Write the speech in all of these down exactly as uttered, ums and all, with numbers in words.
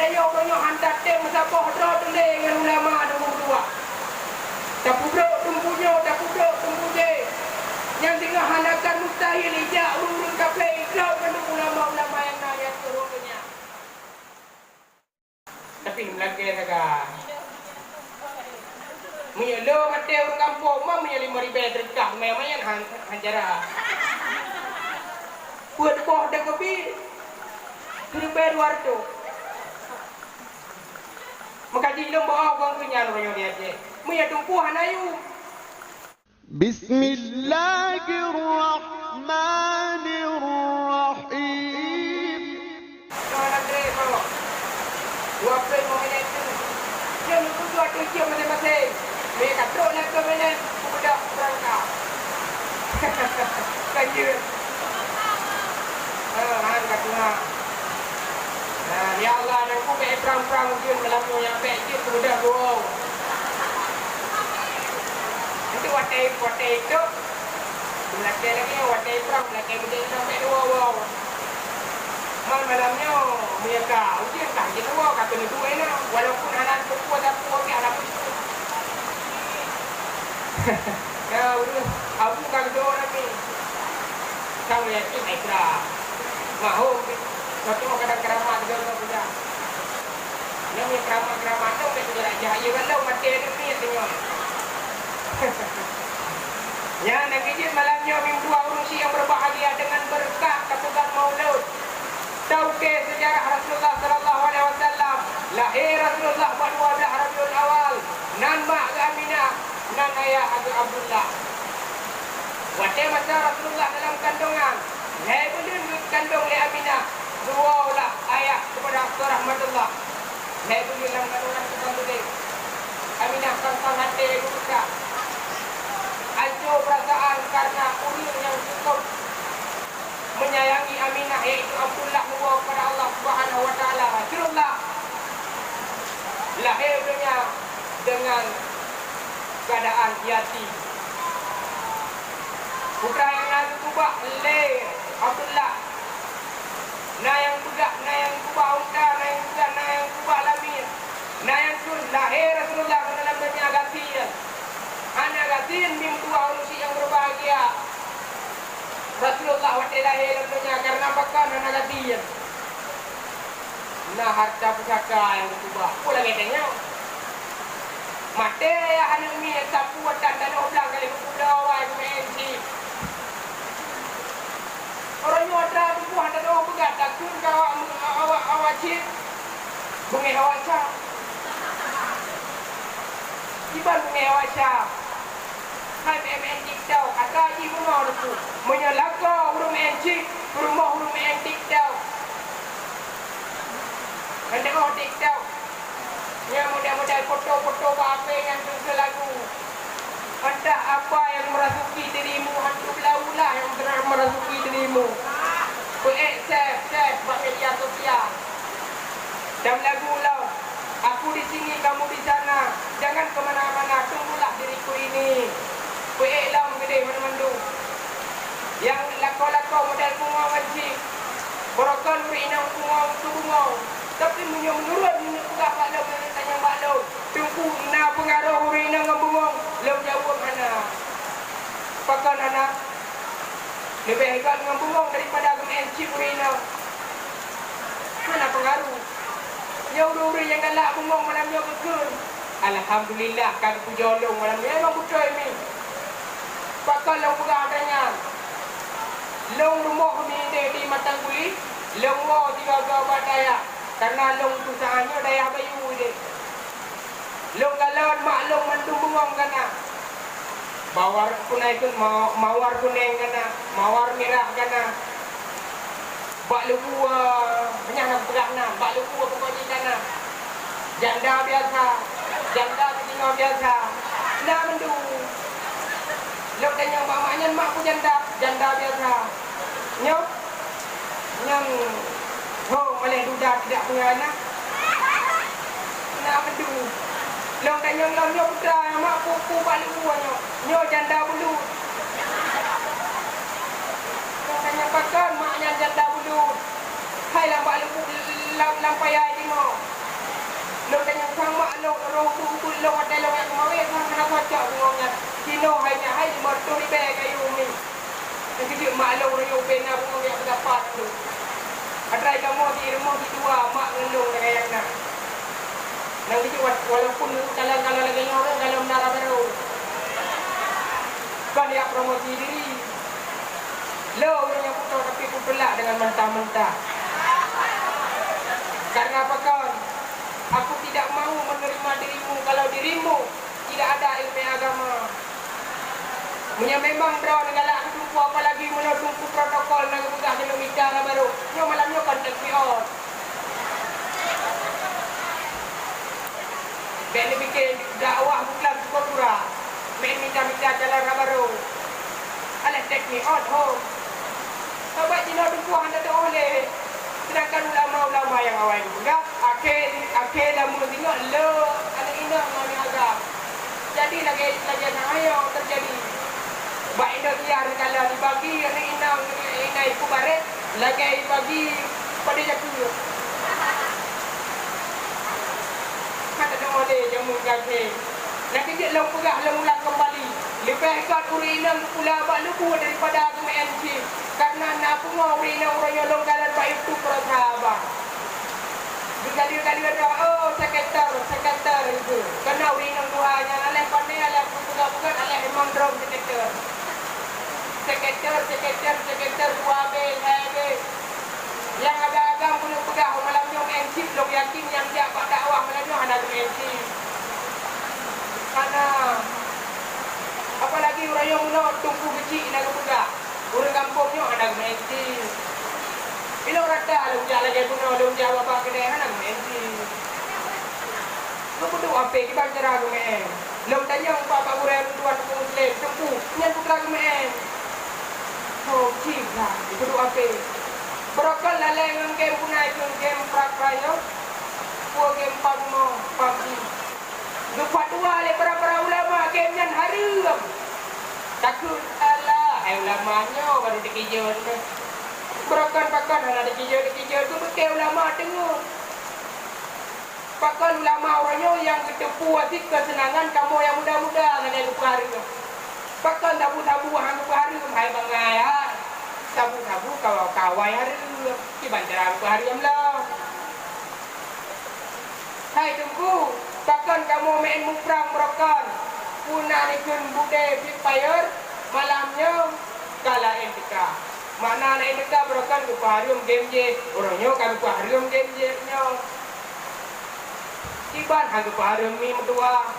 Ayo uroe nyoe hana tem meusaboh droe teuntèe ngon ulama dua. Tapeubrok teumpu nyoe, tapeubrok teumpu jéh. Nyang singoh hana kan mustahil ijak ureueng-ureueng kafé idrob keuneuk ulama-ulama nyang na di ateueh rot donya. Tapi meulakèe sagai. Meunyoe lôn maté ureueng gampông, ma meunyoe limong ribèe teureukah, meunan-meunan han, han cara. Peuet boh teukeubit, siribèe dua reutôh. Meukaji lôn bak awak keu nyan uroe nyoe di Aceh. Meunyoe tumpôh hana yum. بسم الله الرحمن الرحيم. Dua puluh lima minit tu. Dia nunggu dua tujuh masing-masing. Dia kat trok nak ke minit, aku dah berangkat. Kan dia. Eh, han ka tuha. Nah, ya Allah, dan ku bèk prang-prang ujeuen malam nyoe, nyang bèk jeuet mudah geuwoe. Itu watèe, watèe itu, meulakèe lagèe watèe prang, meulakèe geude sampai dua woe. Man malam nyoe, meunyoe ka ujeuen ka jeuet dua, ka keuneuk duek na, walaupun hana teupeue sapeue, tapi hana peue. Ya, ureueng abu ka geudoe nami. Sang yakin ai kra. Mahom, contoh kadang keramat geudoe punya. Nyang keramat-keramat tu, mereka jarak jahil, walau mati ada niat dengan. Ya, Nabi jin malam nyoe mimpi dua ureueng syiek yang berbahagia dengan berkat ketugas maulud. Taukèe seujarah Rasulullah sallallahu alaihi wasallam, lahé Rasulullah bak dua blah Rabiul Awal, nan mak geuh Aminah, nan ayah geuh Abdullah. Watèe masa Rasulullah dalam kandungan, lhèe buleuen geukandong lé Aminah, geuwoe lah ayah keupada Rahmatullah. Lhèe buleuen lam kandungan tukang beudé. Aminah sang-sang até geurusak. Ancô peurasaan kareuna ureueng nyang cukup menyayangi Aminah, yaitu Abdullah, meunyoe keupada Allah Subhanahu wa Taala. Rasulullah lahé donya deungon keuadaan yatim. Putra nyang na geukeubah lé Abdullah, na nyang peugah, na nyang keubah unta, na nyang peugah, na nyang keubah lamiet, na nyang kheun lahé Rasulullah keunoe lam donya gasien. Hana gasien mimpi dua ureueng syiek nyang berbahagia. Rasulullah watèe lahé lam donya kareuna pakon hana gasien. Na harta pusaka nyang geukeubah. Peue lagèe tanyoe? Maté ayah aneuk miet sapeue tan tanoh blang ka lheueh geupubloe awai keu meu'en cit. Uroe nyoe atra tuboh hana tanoh peugah takheun keu awak, awak, awak cit beungèh awak Syam. Kiban beungèh awak Syam. Hai meu'en-meu'en TikTok, atra jih beungoh teungku. Meunyoe lakoe ureueng meu'en cit, peurumoh ureueng meu'en TikTok. Ngon teu'oh TikTok. Nyang model-model foto-foto bak H P nyan keu lagu. Entah apa yang merasuki dirimu, hantu beulaweulah nyang teungoh merasuki dirimu. Peuék save, save bak media sosial. Dan lagu lom, aku di sini, kamu di sana, jangan ke mana-mana, tunggulah diriku ini. Peuék lom keudeh mandum-mandum. Nyang lakoe-lakoe model bungong ngon cit, barokon ureueng inong bungong keu bungong. Tapi meunyoe meunurot neuk peugah bak lôn, neuk tanyong bak lôn, teungku na peungaroh ureueng inong ngon bungong, lôn jaweueb hana. Pakon hana? Leubeh göt ngon bungong daripada geumeu'en cit ureueng inong. Hana peungaruh. Nyoe ureueng-ureueng nyang galak bungong malam nyoe geukheun, "Alhamdulillah ka geupujoe lôn malam nyoe." Memang beutôi mi. Pakon lôn peugah atra nyan? Lôn rumoh mi di, di Matang Guli, lôn woe sigoe-goe bak dayah, kareuna lôn tutoe nyoe dayah bayeue deh. Lôn kalon mak lôn mandum bungong ka na. Mawar kunai kun-, ma-, mawar kuneng ka na, mawar mirah ka na. Bak lugu, eh, meunyan na peugah na, bak lugu pokok jih ka na. Janda biasa, janda seutingoh biasa. Na mandum. Lôn tanyong bak mak nyan, "Mak, peue janda?" "Janda biasa." Nyoe? Nyang ho malèe duda tidak punya anak. Na mandum. Lôn tanyong lom nyoe putra, mak, peue, peue bak lugu nyoe? Nyoe janda bulut. Lôn tanyong pakon mak nyan janda bulut. Hai lam bak lugu, lam, lam paya jinoe. Lôn tanyong sang mak lôn, ureueng ubit-ubit lôn watèe lôn jak keumawé, sang hana cocok bungong nyan. Jinoe hai nyan hai limong reutôh ribèe keu ayue umi. Nyang keujeuet mak lôn ureueng ubé na bungong jak peugah pat lôn. Padahai kamoe di rumoh di dua mak ngon lôn lagèe nyan na. Nyang keujeuet wa-, walaupun kalon-kalon lagèe nyoe, kalon meunara barô. Kon jak promosi diri. Lôn ureueng nyang kuto tapi kupeulak deungon mentah-mentah. Karena pakon? Aku tidak mau menerima dirimu kalau dirimu tidak ada ilmu agama. Meunyoe memang droeneuh galak keu teungku, apalagi meunyoe teungku protokol na geupeugah keuneuk mita na barô, nyoe malam nyoe kon take me out. Bèk neupike dakwah bukon syukur-syukuran. Meu'en mita-mita jalan rot barô. Alah take me out ho. Sabab jinoe teungku hana teu'oh lé. Seudangkan ulama-ulama nyang awai geupeugah, akhé, akhé lamon singoh le aneuk inong ngon aneuk agam. Jadi lagèe, lagèe nyan ayo teujadi. Bak inong iya reukalon dibagi aneuk inong ngon inai peubarét. Lagèe bagi padé jakeue. Hana teu'oh lé jameun gasé. Nyang keujeuet lôn peugah lôn ulang keumbali. Leubeh gèt ureueng inong geupula bak lubue daripada geumeu'en chip. Karena na pungo ureueng inong uroe nyoe lôn kalon bak YouTube para sahabat. Geukalon-kalon droe, oh, sketer, sketer itu. Karena ureueng inong dua nyan aléh pandai, aléh peugah-peugah, aléh memang droe sketer. Sketer, sketer, sketer, dua bèe, hai bèe. Nyang agam-agam keuneuk peugah malam nyoe M C, lôn yakin nyang jak bak dakwah malam nyoe hana geuM C. Hana. Apalagi uroe nyoe meunoe Teungku Geuchik na geupeugah, ureueng gampông nyoe hana geuM C. Ilôn rata lôn jak lagèe bunoe, lôn jak bak keudè hana geuM C. Geupeuduek H P kiban cara geumaén. Lôn tanyong bak, bak gurèe ureueng tuha Teungku Musleh, Teungku, nyan peue cara geumaén? Ho, cit lah, geupeuduek H P. Barokon lalè ngon game punai keu game Free Fire, peue game pam mo, pam ji. Geufatwa lé para-para ulama game nyan hareuem. Takheun Allah, hai ulama nyoe baru dikeujot. Barokon pakon hana dikeujot-dikeujot, geupeugah ulama teungoh. Pakon ulama uroe nyoe nyang geuteupeue cit keuseunangan kamoe nyang muda-muda lagèe geupeuhareuem? Pakon sabu-sabu han geupeuhareuem, hai bangai, hai? Sabu-sabu kawai hareuem, kiban cara geupeuhareuem lom. Hai Teungku, pakon kamoe meu'en muprang barokon? Peue na neukheun budé Free Fire malam nyoe ka laén teuka. Makna laén teuka barokon geupeuhareuem game jih, uroe nyoe ka geupeuhareuem game jih nyoe. Kiban han geupeuhareuem mi meutuwah.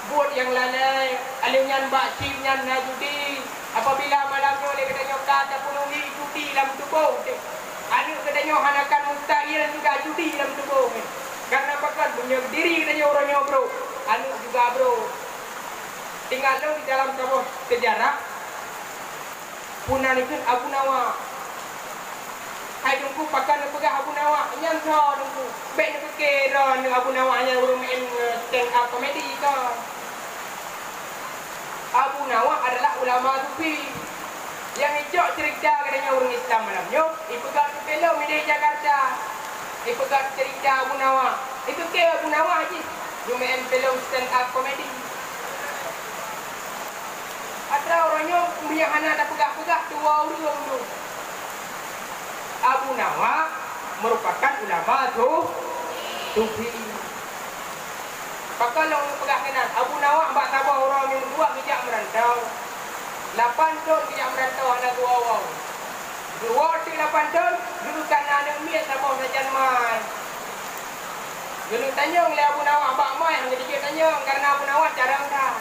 Buet nyang lalè, alèh nyan bak chip nyan na judi. Apabila malam nyoe lé geutanyoe ka tapeunuhi judi lam tuboh teuh, aneuk geutanyoe hana akan mustahil juga judi lam tuboh nyan. Karena pakon? Meunyoe diri geutanyoe uroe nyoe brôk, aneuk juga brôk. Teuingat lôn di dalam saboh seujarah, peue na neukheun Abu Nawas. Hai Teungku, pakon neupeugah Abu Nawas? Nyan soe Teungku? Bèk neupike droeneuh Abu Nawas nyan ureueng meu'en, eh, stand up comedy kon. Abu Nawas adalah ulama sufi. Nyang icok ceurita geutanyoe ureueng Islam malam nyoe, ipeugah keu filem di Jakarta. Ipeugah ceurita Abu Nawas. Ipeugah Abu Nawas jih geumeu'en filem stand up comedy. Atra uroe nyoe meunyo hana tapeugah-peugah tuwoe ureueng tu. Abu Nawas meurupakan ulama su-, sufi. Pakon lôn peugah keunan, Abu Nawas bak saboh uroe nyang dua geujak meurantau. Lapan thon geujak meurantau hana geuwoe-woe. Geuwoe teuk lapan thon, geureuka na aneuk miet saboh sajan mai. Geuleuek tanyong lé Abu Nawas bak mai, han geutijok tanyong, karena Abu Nawas carông that.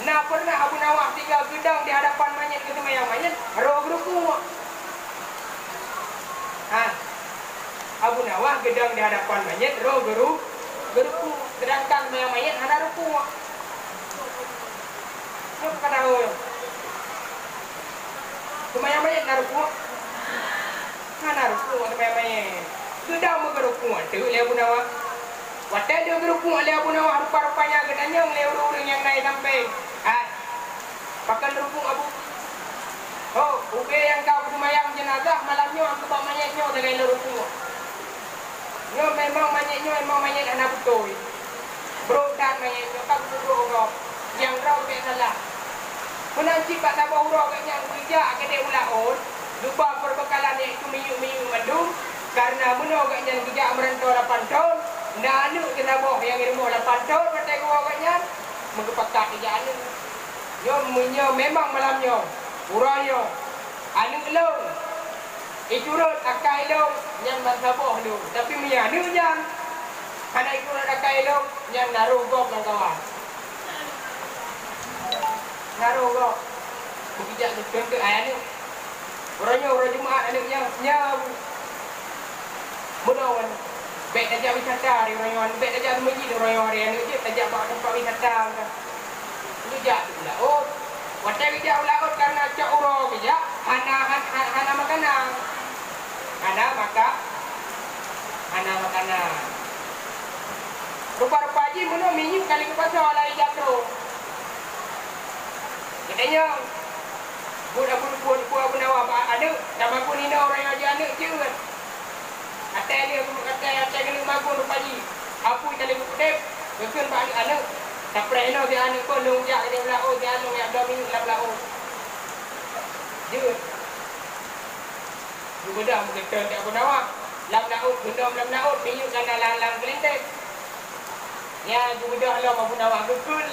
Na pernah Abu Nawas tinggai geudong di hadapan manyét geuseumayang manyét, roh geurukuk. Ha. Abu Nawas geudong di hadapan manyét, roh geuru-, geurukuk. Sedangkan seumayang manyét hana rukuk. Nyoe peukara ho nyoe. Seumayang manyét na rukuk? Hana rukuk seumayang manyét. Geudong meugeurukuk teuk lé Abu Nawas. Watèe lheueh geurukuk lé Abu Nawas, rupa-rupanya geutanyong lé ureueng-ureueng nyang na di sampéng, "Hai, pakon rukuk, Abu?" "Oh, ubé nyang ka seumayang jeunazah malam nyoe, aku bak manyét nyoe sagai lôn rukuk." Nyoe memang manyét nyoe memang manyét hana beutôi. Brok that manyét nyoe ka geupeubrok uroe. Nyang droe bèk salah. Meunan cit bak saboh uroe gobnyan geujak keudéh u laôt, geuba peubeukalan yaitu minyeuk-minyeuk mandum, kareuna meunoe gobnyan geujak meurantoe lapan thon, na aneuk teuh saboh nyang rumoh lapan thon watèe geuwoe gobnyan, meugeupakat geujak aneuk. Nyoe meunyoe memang malam nyoe, uroe nyoe, aneuk lôn, iturot akai lôn nyang ban saboh lôn, tapi meunyoe aneuk nyan hana iturot akai lôn, nyan na roh gob lam kawan. Na roh gob. Beukijak geukheun keu ayah aneuk. Uroe nyoe uroe Jumat aneuk nyan, nyan. Meunoe wan. Bèk tajak wisata di uroe nyoe, bèk tajak meuseujid di uroe nyoe, aneuk jeuet tajak bak teumpat wisata. Geujak u laôt. Watèe geujak u laôt kareuna cok uroe geujak, hana, han-, han-, hana makanan. Hana maka-, hana makanan. Rupa-rupa jih meunoe minyeuk kali keu pasoe lari jak trok. Geutanyoe, buet Abu, buet, buet Abu Nawas bak aneuk, tamagun inoe uroe nyoe jih aneuk jeuet. Até lé, até, até keuneuk magun rupa jih. Apui ka lheueh geupeuudép, geukheun bak aneuk-aneuk. Tapreh inoe si aneuk kon lôn jak keudéh u laôt, si aneuk jak dua minyeuk lam laôt. Jeuet. Geubeudôh meukeuteueng di Abu Nawas. Lam laôt, geundom lam laôt, minyeuk ka na lam-lam keulinté. Nyan geubeudôh lom Abu Nawas, geukheun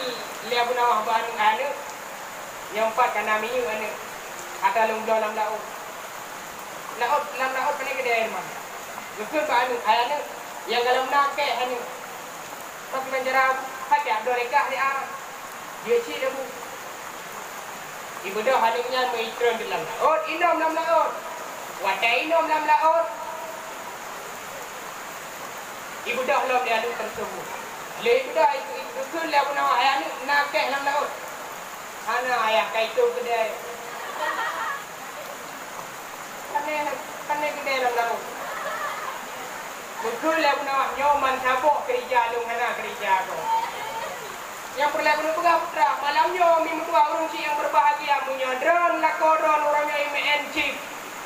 lé Abu Nawas bak aneuk-aneuk. Nyoe pat ka na minyeuk aneuk. Ata lôn bloe lam laôt. Laôt, lam laôt pane keudè teuma. Geukheun bak aneuk, "Hai aneuk, nyang galom na kèe aneuk." Tapi bancara, "Hai kèe Abdul Rekah di a." Jeuet cit Abu. Ibeudôh aneuk nyan meuitrön di lam laôt, inom lam laôt. Watèe inom lam laôt, ibeudôh lom lé aneuk tersebut. Lé ibeudôh, i-, i-, geukheun lé Abu Nawas, "Hai aneuk, na kèe lam laôt?" "Hana, Ayah, ka itôb keudè." Pane, pane keudè lam laôt. Geukheun lé Abu Nawas, "Nyoe man saboh keurija lôn hana keurija goe." Nyang peureulèe keuneuk peugah putra, malam nyoe mi meutuah ureueng chik nyang berbahagia, meunyoe droeneuh lakoe droeneuh uroe nyoe imeu'en chip,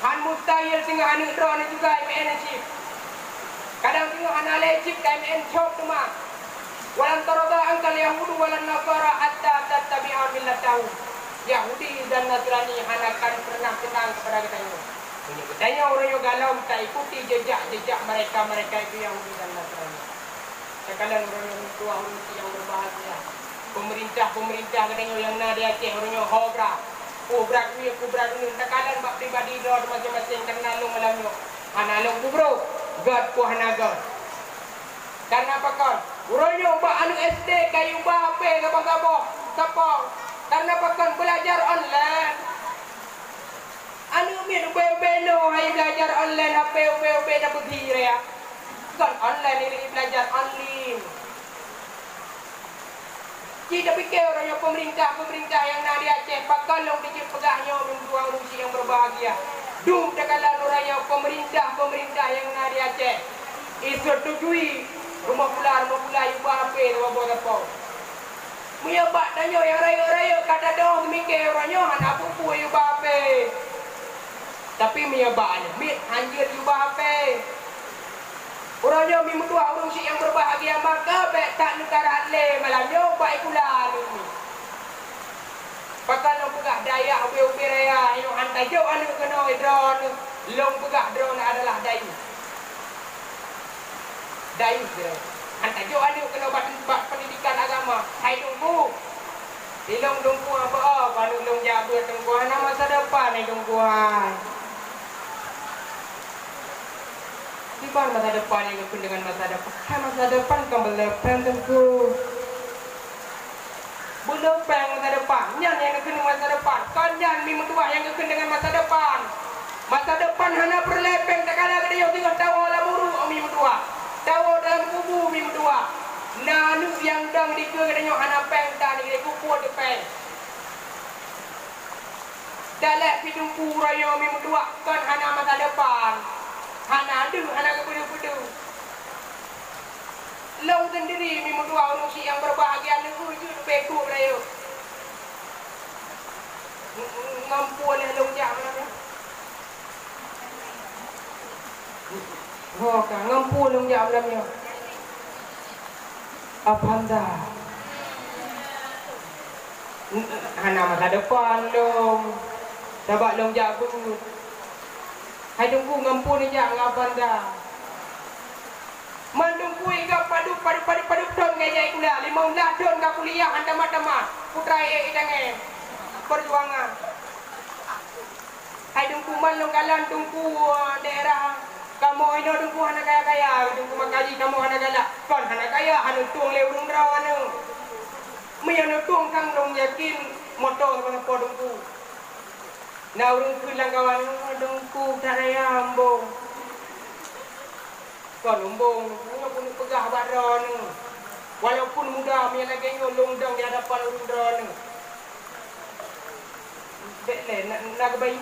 han mustahil singoh aneuk droeneuh juga imeu'en chip. Kadang singoh hana lé chip ka imeu'en chop teuma. "Walan tarda ankal yahudu walan nasara hatta tattabi'a millatahum." Yahudi dan Nasrani hana akan pernah seunang kepada geutanyoe. Meunyoe geutanyoe uroe nyoe galom taikuti jejak-jejak mereka-mereka itu Yahudi dan Nasrani. Takalon uroe nyoe mi meutuah ureueng chik nyang berbahagia. Pemerintah-pemerintah geutanyoe nyang na di Aceh uroe nyoe ho brat. Peue brat miet, peue brat uneun, takalon bak pribadi droe maséng-maséng, kareuna lôn malam nyoe hana lôn peubroh, göt peue hana göt. Kareuna pakon? Uroe nyoe bak aneuk S D ka iubah H P saboh-saboh, sapong. Kareuna pakon? Beulajar online. Aneuk miet ubé-ubé nyoe hai beulajar online, H P ubé-ubé na beughi raya. Kon online, ini beulajar online. Ci tapike uroe nyoe pemerintah-pemerintah nyang na di Aceh, pakon lôn jeuet peugah nyoe mi meutuah ureueng chik nyang berbahagia. Dum takalon uroe nyoe pemerintah-pemerintah nyang na di Aceh, iseutujui rumoh pula-rumoh pula iubah H P saboh-saboh sapong. Meunyoe bak tanyoe nyang rayeuk-rayeuk ka tadoh teumike uroe nyoe hana peue-peue iubah H P. Tapi meunyoe bak aneuk miet hanjeuet iubah H P. Uroe nyoe mi meutuah ureueng chik nyang berbahagia, maka bèk that neukarat lé malam nyoe bak ikula aneuk miet. Pakon lôn peugah dayah ubé-ubé raya nyoe han tajok aneuk keunoe droeneuh, lôn peugah droeneuh adalah dayuh. Dayuh droeneuh. Han tajok aneuk keunoe bak, bak pendidikan agama. Hai Teungku, ilôn Teungku, apa, oh, aneuk lôn jak beuet Teungku, hana masa depan hai Teungku hai. Kiban masa depan nyang geukheun deungon masa depan? Hai, masa depan kon beulepeng Teungku. Beulepeng masa depan. Nyan nyang geukheun masa depan. Kon nyan mi meutuah nyang geukheun deungon masa depan. Masa depan hana peureulèe pèng, takalon geutanyoe singoh tawoe lam uruek mi meutuah. Tawoe dalam kubu mi meutuah. Na aneuk nyang dong dikeue geutanyoe hana pèng, tan dikeue kubu teuh pèng. Dalek pidumpu uroe nyoe mi meutuah kon hana masa depan, hana deuh, hana geupeudeuh-peudeuh. Lôn sendiri mi meutuah ureueng chik nyang berbahagia, leuheuh jeuet beuku rayeuk. Ngon peue lôn jak meunan nyoe? Ho ka, ngon peue lôn jak malam nyoe? Apanda. Hana masa depan lôn. Sabab lôn jak beuet. Hai Teungku, ngon peue neujak ngon Apanda? Man Teungku ingat padub, padub, padub, padub thon ngai jak sikula. Limong blah thon ka kuliah, han tamat-tamat. Putra ék-ék itangai. Perjuangan. Hai Teungku, man lôn kalon Teungku, daerah kamoe inoe Teungku hana kaya-kaya, Teungku maka jih kamoe hana galak. Kon hana kaya, hana tueng lé ureueng droeneuh. Meunyoe neutueng kan lôn yakin moto saboh Teungku. Na ureueng kheun lam kawan, "Oh, Teungku, that raya ambong." Kon umbong, nyoe pun peugah bak droeneuh. Walaupun muda, meunyoe lagèe nyoe lôn dong di hadapan ureueng droeneuh. Bèk lé, na, na geubayeue?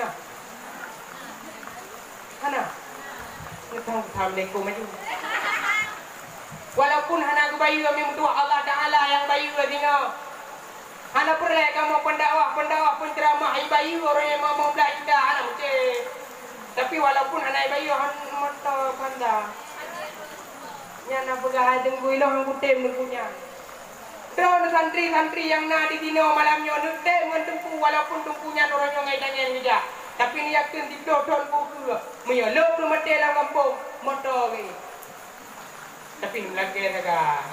Na. Hana. Neutang assalamualaikum aju. Walaupun hana geubayeue, meutuah Allah Taala nyang bayeue singoh. Hana peureulèe kamoe pendakwah, pendakwah, penceramah ibayeue ureueng nyang mamong blah juta, hana meucé. Tapi walaupun hana ibayeue, han meuto kanda. Nyan na peugah hai Teungku ilôn han kutem Teungku nyan. Droeneuh santri-santri nyang na di sinoe malam nyoe neutem ngon Teungku, walaupun Teungku nyan uroe nyoe ngai tangieng geujak. Tapi neuyakin siplôh thon bukeuh, meunyoe lôn peumaté lam gampông, meuto geuh. Tapi meulakèe sagai.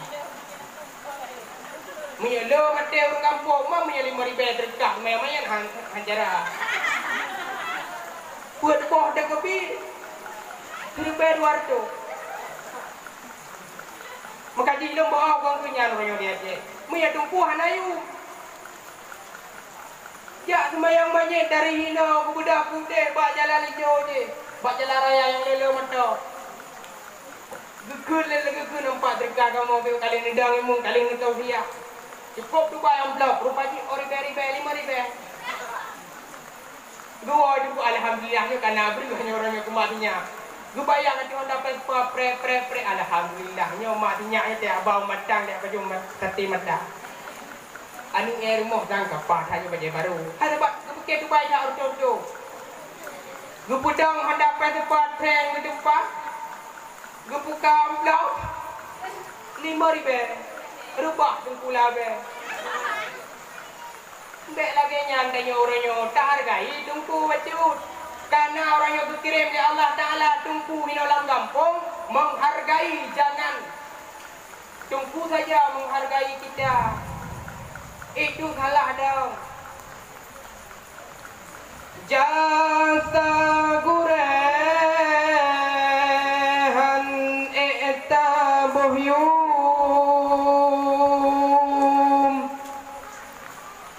Meunyoe lôn maté ureueng gampông, ma meunyoe limong ribèe teureukah meumayan-mayan han, han cara. Peuet boh teukeubit, siribèe dua reutôh. Meukaji lôn bak awak keu nyan uroe nyoe di Aceh. Meunyoe Teungku hana yum. Jak seumayang manyét dari hinoe geubeudôh pudeh bak jalan ijo jih, bak jalan raya nyang lé-lé mantong. Geukheun lé, geukheun nampak teuka kamoe ka lheueh neudong imeum, ka lheueh neutausiah. Cukôp tuba amplop, rupa jih oh ribèe-ribèe, limong ribèe. Geuwoe jukôp, alhamdulillah, nyoe ka na breueh nyoe uroe nyoe keu mak sinyak. Geubayang ateueh honda Vespa, prek, prek, prek, alhamdulillah, nyoe mak sinyak nyoe teuh abang matang dek pajoh mat-, saté mata. Aneuk nyan rumoh sang ka paih that nyoe bajèe barô. Hai sabab geupiké tubai that reutôh-reutôh. Geupeudong honda Vespa treng meuteumpat. Geubuka amplop. Limong ribèe. Reubah teungku labèe. Bèk lagèe nyan tanyoe uroe nyoe tahargai teungku bacut. Kareuna uroe nyoe geukirém lé Allah Taala teungku hinoe lam gampông menghargai jangan. Teungku saja menghargai kita. Itu salah dong. Jasa gurèe han ék taboh yum.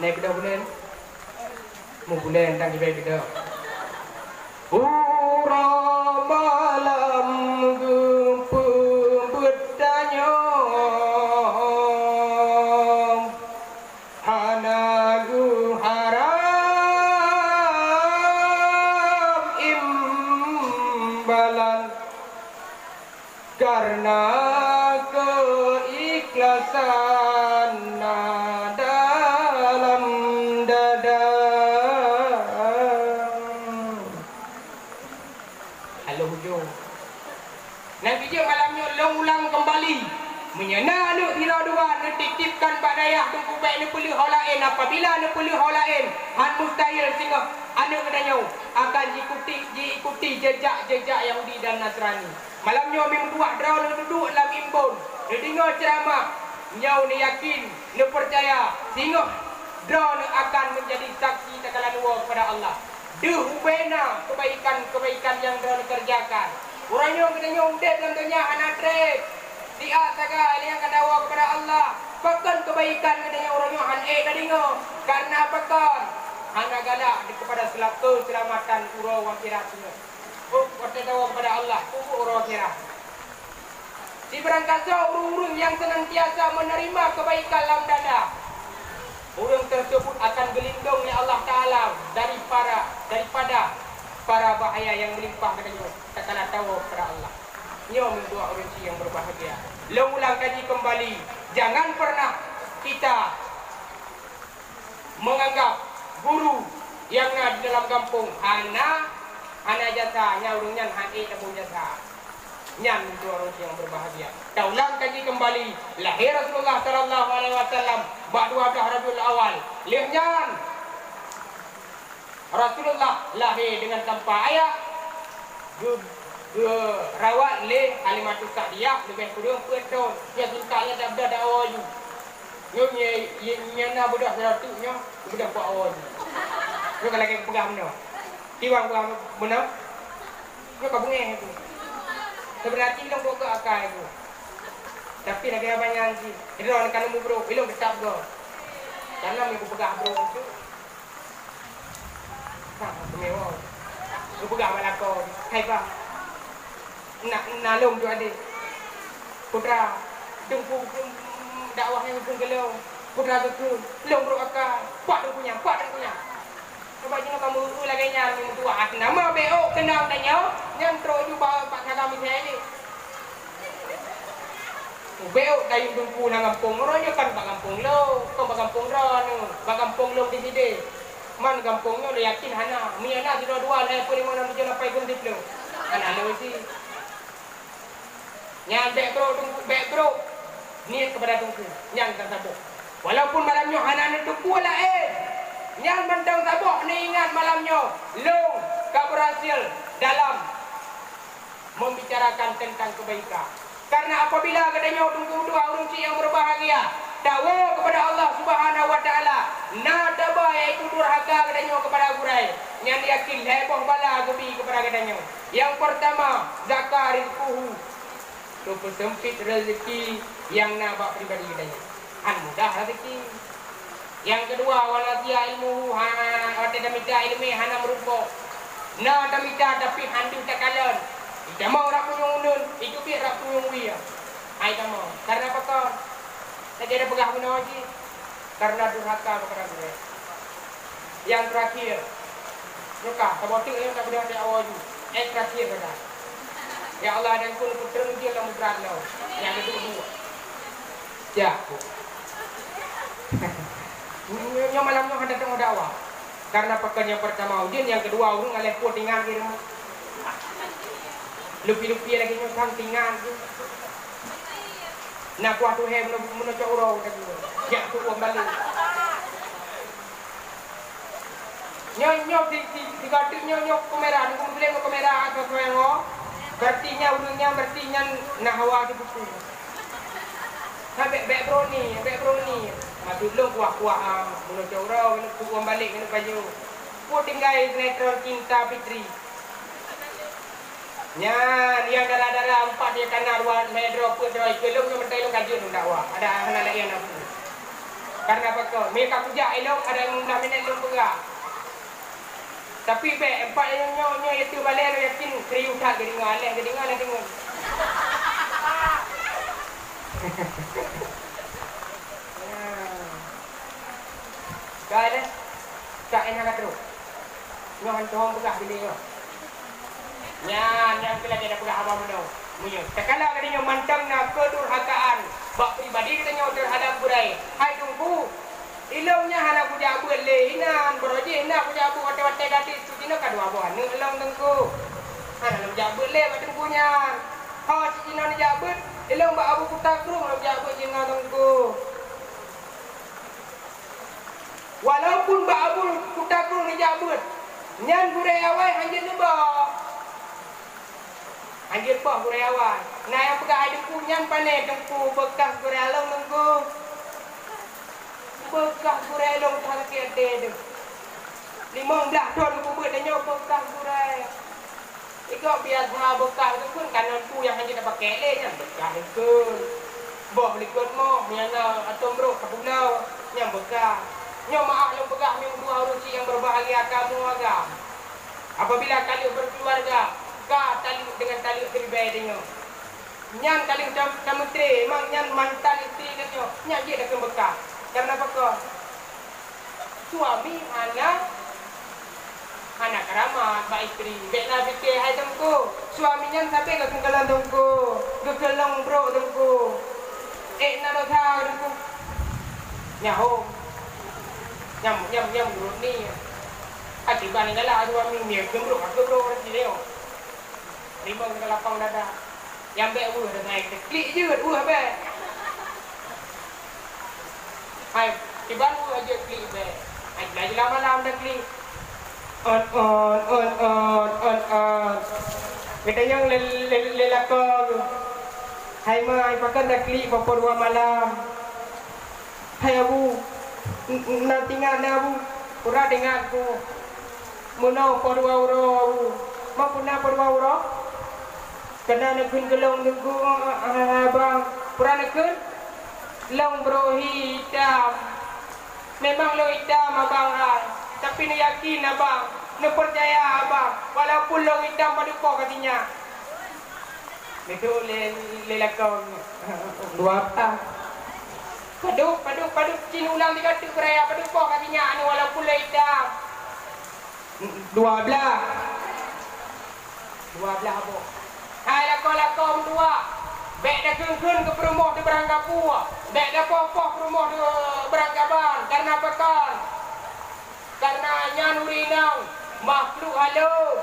Nai beudôh buleuen. Mubuleuen dan ibai beudôh. Uroe malam geupeubuet tanyoe, hana geuharab imbalan. Kareuna keuikhlasan na dalam dada. Halo hujung. Nyang keujeuet malam nyoe lôn ulang keumbali. Meunyoe na aneuk sidroe dua neutitipkan bak dayah teungku bèk neupeuleueh ho laén, apabila neupeuleueh ho laén, han mustahil singoh aneuk geutanyoe akan jiikuti, jiikuti jejak-jejak Yahudi dan Nasrani. Malam nyoe meutuah droeneuh duduek lam imbon, neudeungoe ceuramah, nyoe neuyakin, neupeucaya, singoh droeneuh akan meunjadi saksi takalon woe keupada Allah. Deuh ubena keubaikan-keubaikan nyang droeneuh keureujakan. Uroe nyoe geutanyoe udép lam donya hana treb. Siat sagai nyang ka tawoe keupada Allah. Pakon keubaikan geutanyoe uroe nyoe han ék tadeungoe? Kareuna pakon? Hana galak di keupada seula-, keuseulamatan uroe akhirat nyoe. Oh, watèe tawoe keupada Allah, peubuet uroe akhirat. Sibarangkasoe ureueng-ureueng nyang seunantiasa meuneurima keubaikan lam dada, ureueng teuseubut akan geulindong lé Allah Taala dari para, daripada para bahaya nyang meulimpah geutanyoe tatkala tawoe keupada Allah. Nyoe meutuah ureueng chik nyang beubahgia. Lôn ulang kaji keumbali, jangan pernah kita menganggap guru nyang na di dalam gampông hana Hana jasa, nyan ureuëng nyan han ék tabông jasa. Nyan untuk ureuëng nyang berbahagia. Taulang kaji kembali, lahé Rasulullah sallallahu alaihi wasallam bak dua blaih Rabiul Awal. Lheueh nyan, Rasulullah lahé dengan tanpa ayah, geu-, geurawat lé Halimatus Sa'diyah leubeh kureueng peuet thon. Nyan singkat nyan dak beudoh dak awoe ju. Nyoe nye, ye, nye na beudoh sidroe teuk nyoe, beudoh bak awoe ju. Nyoe ka lagée peugah meunoe. Tiwang peugah meunoe. Nyoe ka beungéh aku. Seubeunajih lôn bôh geuh akai aku. Tapi lagée abang nyan jih, droeneuh ka lôn mubrôk, ilôn teutab goe. Karena meunyoe kupeugah brôk tu, Nah, keumeung. Geupeugah bak lakoe, "Hai bah, na, na lôn dua deh. Putra, teungku dakwah nyang geukheun keu lôn. Putra geukheun, lôn brôk akai. Pat teungku nyan, pat teungku nyan." Sabab jinoe kamoe eu lagée nyan, meutuah. Nama B O keunong tanyoe, nyan trok ju bak, bak saga misai jih. Ubé ôk dayeueng teungku lam gampông, uroe nyoe kon bak gampông lôn, kon bak gampông droeneuh, bak gampông lôn di sidéh. Man gampông nyoe lôn yakin hana, meunyoe na sidroe dua lhée peuet limong nam tujoh lapan gon siplôh. Hana lôn isi. Nyan bék brôk teungku, bék brôk. Niet keupada teungku, nyan ka saboh. Walaupun malam nyoe hana neuteupue laén, nyan mantong saboh neuingat malam nyoe, lôn ka beurhasil dalam membicarakan tentang kebaikan. Karena apabila geutanyoe teungku dua ureuëng cit nyang berbahagia, tawoe kepada Allah Subhanahu wa Taala, na taba yaitu durhaka geutanyoe kepada gurée, nyan yakin lhée boh bala geubi kepada geutanyoe. Yang pertama, zaka rizquhu, geupeuseumpit rezeki nyang na bak pribadi geutanyoe. Han mudah rezeki. Nyang keudua, wa nasiya ilmuhu, ha, watée tamita iéleumé hana meurumpok. Na tamita tapi han deuh takalon. Itamong rab punyueng uneuen, iteubiet rab punyueng wie. Hai tamong. Karena pakon? Lagée tapeugah bunoe jih. Karena durhaka kepada gurée. Nyang terakhir, nyoe ka, saboh teuk nyang ka beudôh di awai ju. Nyang terakhir kata, "Ya Allah, dan pun putreung jeuet lam brat lom." Nyang keudua. Ya. Nyoe, nyoe malam nyoe hana teurimong dakwah. Karena pakon nyang pertama ujeuen, nyang keudua ureuëng aléh po tinggai di rumoh. Lupi-lupi lagée nyoe sang tinggai. Na kuah tuhée meuno-, meuno cok uroe tadi. Jak tu uang balik. Nyoe, nyoe si, si, si Gatot nyoe, nyoe kamera, nunggu muslim ngon kamera atau soe ngo. Berarti nyan ureuëng nyan, berarti nyan na hawa sipuku. Nah, bék, bék broni, bék broni. Maksud lôn kuah-kuah, ah, meuno cok uroe, keuneuk tuwöm balek, keuneuk pajoh. Peue tinggai sinetron Cinta Fitri. Nyan, nyang dara-dara empat dia kana dua lhée droe peuet droe ikeu lôn nyoe meutai lôn ka jeuet lôn dakwah. Ada hana laén aku. Karena apa kau? Meuka kujak ilong ada lima belas minit lôn peugah. Tapi bék empat nyoe nyoe nyoe itu balée lôn yakin serius that geudeungoe, aléh geudeungoe, aléh deungoe. Nah. Ka deh. Ka éh hana trok. Nyoe han tuho peugah bini nyoe. Nyan, nyan keuh lagée na peugah haba meunoe. Meunyoe takala geutanyoe mantong na keudurhakaan bak pribadi geutanyoe teuhadab gurée, hai Teungku, ilong nyan hana kujak beuet lé inan, barô jih na kujak beuet watée-watée gadis tu jinoe ka dua boh aneuk lôn Teungku. Hana lôn jak beuet lé bak Teungku nyan. Ho cit jinoe neujak beuet, ilong bak Abu Kuta Krueng lôn jak beuet jinoe Teungku. Walaupun bak Abu Kuta Krueng neujak beuet, nyan gurée awai hanjeuet neuboh. Hanjeuet boh gurée awai. Na nyang peugah hai Teungku nyan pané Teungku, beukah gurée lôn Teungku. Beukah gurée lôn that sakét até teuh. Limong blaih thon Teungku beuet tanyoe beukah gurée. Ikok biasa beukah geukheun, ka nan peue nyang hana tapakèk lé nyan beukah geukheun. Boh likot moh, miana ateueh brok ka pulo, nyan beukah. Nyoe meu'ah lôn peugah meunyoe dua ureueng cit nyang berbahagia kamoe agam. Apabila ka lheueh berkeluarga, ka taleuek dengan taleuek siribèe tanyoe. Nyan ka lheueh tam-, tameutré, memang nyan mantan istri tanyoe, nyan jeuet takheun beukah. Karena pakon? Suami hana, hana karamat bak istri. Bèk na pike hai Teungku. Suami nyan sabe geukheun kalon Teungku, geukheun lôn brok Teungku. Ék na dosa Teungku. Nyan ho. Nyan, nyan, nyan meunurot ni. Tiban galak dua minggu, keubrok, keubrok roti dia. Rimong ke lapang dada. Nyang bèk weueh dengan klik je, weueh bèk. Hai, tiban weueh aja klik bèk. Hai, jela-jela malam dah klik. On, on, on, on, on, on. Geutanyong lé, lé, lé lakoe. Hai ma, hai pakon dah klik poh dua malam. Hai Abu, n-, n-, na tingat na Abu, pura teuingat ku. Meunoe poh dua uroe Abu, ma peuna poh dua uroe? Keunan neukheun keu lôn teungku, abang, pura neukheun? Lôn bro hi itam. Memang lôn itam abang ai, tapi neuyakin abang, neupeucaya abang, walaupun lôn itam padub poh ka sinyak. Beutôi lé, lé lakoe. Dua blah. Padub, padub, padub cit ulang tiga teuk beuraya, padub poh ka sinyak nyoe walaupun lé itam. Dua blah. Dua blah boh. Hai lakoe-lakoe meutuah, bèk takheun-kheun keu peurumoh di barang gapue, bèk tapoh-poh peurumoh di barang gaban, karena pakon? Karena nyan ureueng inong makhluk halus.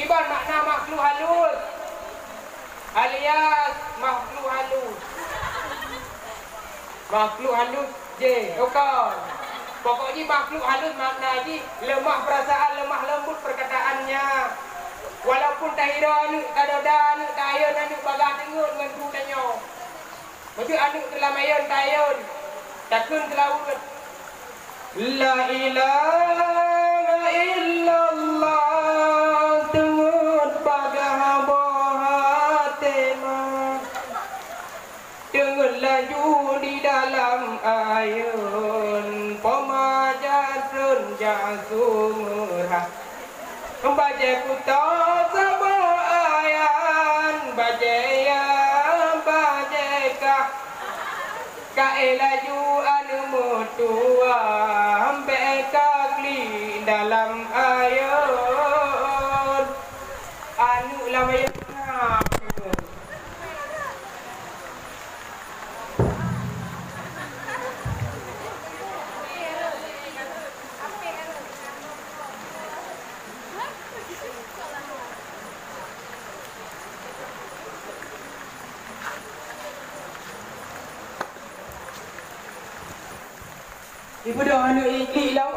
Kiban makna makhluk halus? Alias makhluk halus. Makhluk halus jih, bukon. Pokok jih makhluk halus makna jih lemah perasaan, lemah lembut perkataannya. Walaupun tahira aneuk, tadoda aneuk, taayôn aneuk, bagaih teungeut ngon su tanyoe. Meujeuet aneuk teulam ayôn tayôn, takheun seulaweuet. La ilaha illallah, teungeut bagaih boh até ma. Teungeut laju di dalam ayôn, poma jatrön jak su meurah. Bajèe kuto saboh ayan, bajèe ya, bajèe kah. Kaé laju aneuk meutuah, bèk ka klik dalam ayôn. Aneuk lam ayôn na. Ibu dah aneuk iklik lam.